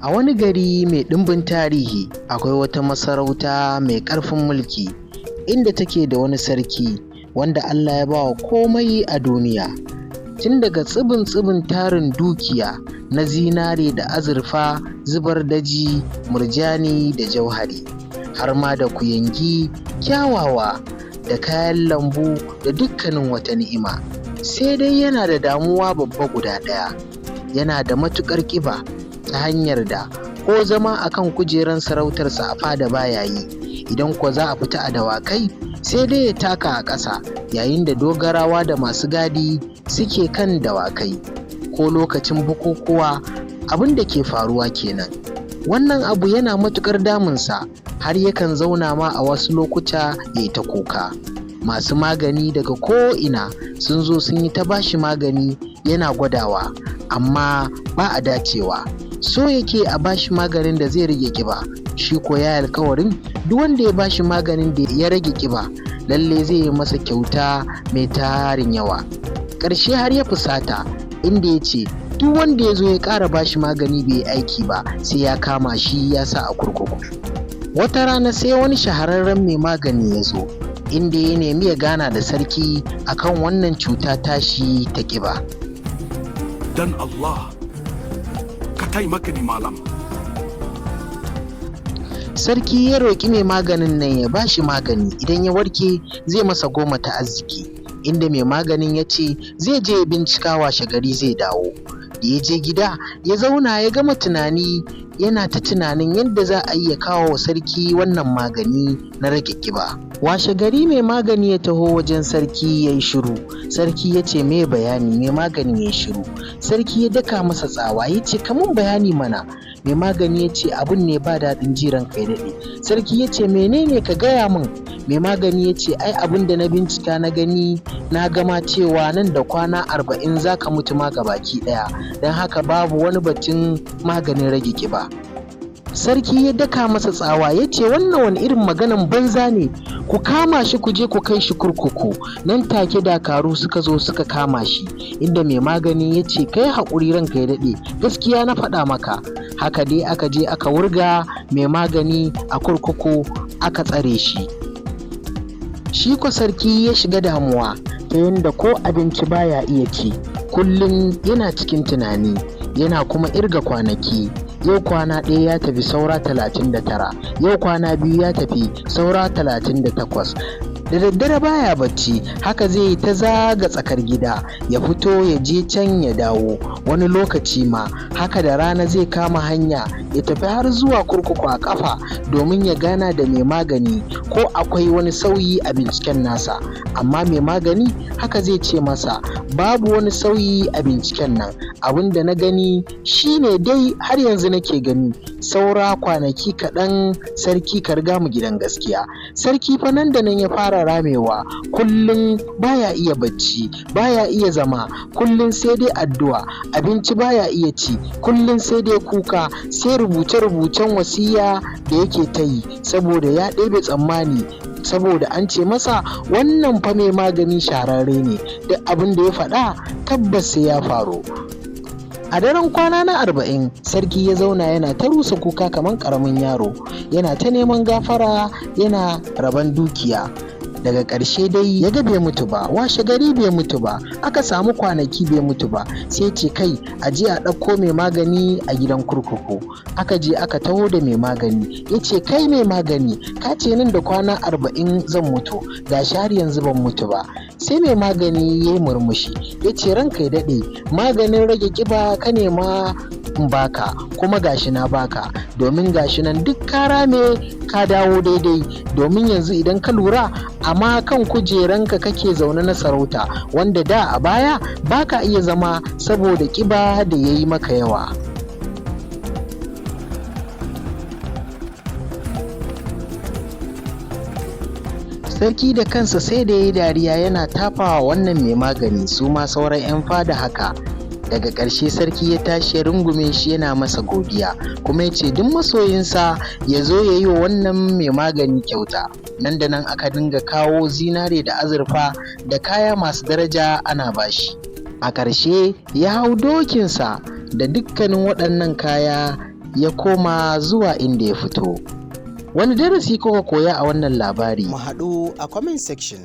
A wani gari mai ɗimbin tarihi, akwai wata masarauta mai ƙarfin mulki, inda take da wani sarki wanda Allah ya ba wa komai a duniya. Tun daga tsibin-tsibin tarin dukiya na zinare da azurfa, zubar daji, murjani da jauhari, har ma da kuyangi kyawawa da kayan lambu da dukkanin wata ni'ima. Sai dai yana da damuwa babba guda ɗaya, yana da matuƙar ƙiba ta hanyar da ko zama a kan kujerar sarautarsa a fada baya yi, idan kuwa za a fita a dawakai sai dai ya taka a ƙasa yayin da dogarawa da masu gadi suke kan dawakai. Ko lokacin bukukuwa abin da ke faruwa kenan. Wannan abu yana matuƙar damunsa har yakan zauna ma a wasu lokuta ya yi ta kuka. Masu magani daga ko'ina sun zo sun yi ta bashi magani yana gwadawa, amma ba a dacewa. So yake a bashi maganin da zai rage ƙiba, shi ko ya yi alkawarin duk wanda ya bashi maganin da ya rage ƙiba lallai zai yi masa kyauta mai tarin yawa. Ƙarshe har ya fusata inda ya ce duk wanda ya zo ya ƙara bashi magani bai yi aiki ba sai ya kama shi ya sa a kurkuku. Wata rana sai wani shahararren mai magani ya zo inda ya nemi ya gana da sarki akan wannan cuta tashi ta ƙiba. Dan Allah, ka taimaka ni malam. Sarki ya roƙi mai maganin nan ya bashi magani idan ya warke zai masa goma ta arziki, inda mai maganin ya ce zai je ya bincika washe gari zai dawo. Da ya je gida ya zauna ya gama tunani yana ta tunanin yadda za a yi ya kawo wa sarki wannan magani na rage ƙiba. Washe gari mai magani ya taho wajen sarki ya yi shiru. Sarki ya ce me bayani, mai magani ya yi shiru. Sarki ya daka masa tsawa ya ce ka mun bayani mana. Mai magani ya ce abun ne ba daɗin ji ranka ya daɗe. Sarki ya ce menene ka gaya min? Mai magani ya ce ai abun da na bincika na gani na gama cewa nan da kwana 40 za ka mutu ma gabaki ɗaya, don haka babu wani batun maganin rage ƙiba. Sarki ya daka masa tsawa ya ce wannan wani irin maganan banza ne, ku kama shi ku je ku kai shi kurkuku. Nan take dakaru suka zo suka kama shi, inda mai magani ya ce kai haƙuri ranka ya daɗe, gaskiya na faɗa maka. Haka dai aka je aka wurga mai magani a kurkuku aka tsare shi. Shi ko sarki ya shiga damuwa ta yanda ko abinci baya iya ci, kullum yana cikin tunani yana kuma irga kwanaki. Yau kwana ɗaya ya tafi saura 39, yau kwana biyu ya tafi saura 38. Da daddare baya bacci, haka zai yi ta zaga tsakar gida, ya fito ya je can ya dawo. Wani lokaci ma haka da rana zai kama hanya ya tafi har zuwa kurkuku a ƙafa domin ya gana da mai magani ko akwai wani sauyi a binciken nasa. Amma mai magani haka zai ce masa babu wani sauyi a binciken nan, abin da na gani shine dai har yanzu nake gani, saura kwanaki kaɗan sarki ka riga mu gidan gaskiya. Sarki fa nan da nan ya fara ramewa, kullum baya iya bacci, baya iya zama, kullum sai dai addu'a, abinci baya iya ci, kullum sai dai kuka, sai rubuce-rubucen wasiya da yake ta yi saboda ya ɗebe tsammani, saboda an ce masa wannan fa mai magani shahararre ne, duk abin da ya faɗa tabbas sai ya faru. A daren kwana na 40, sarki ya zauna yana ta rusa kuka kamar ƙaramin yaro, yana ta neman gafara yana rabon dukiya. Daga ƙarshe dai ya ga bai mutu ba, washe gari bai mutu ba, aka samu kwanaki bai mutu ba, sai ce kai a je a ɗauko mai magani a gidan kurkuku. Aka je aka taho da mai magani, ya ce kai mai magani, ka ce nan da kwana 40 zan mutu, gashi har yanzu ban mutu ba. Sai mai magani ya yi murmushi, ya ce ranka ya daɗe, maganin rage ƙiba ka nema in baka, kuma gashi na baka, domin gashi nan duk ka rame ka dawo daidai, domin yanzu idan ka lura amma kan kujeranka kake zaune na sarauta, wanda da a baya baka iya zama saboda ƙiba da ya yi maka yawa. Sarki da kansa sai da ya yi dariya yana tafawa wannan mai magani, su ma sauran 'yan fada haka. Daga ƙarshe sarki ya tashi ya rungume shi yana masa godiya, kuma ya ce duk masoyinsa ya zo ya yi wa wannan mai magani kyauta. Nan da nan aka dinga kawo zinare da azurfa da kaya masu daraja ana bashi. A ƙarshe ya hau dokinsa da dukkanin waɗannan kaya Ya koma zuwa inda ya fito. Wani darasi kuka koya a wannan labari? Mu haɗu a comment section.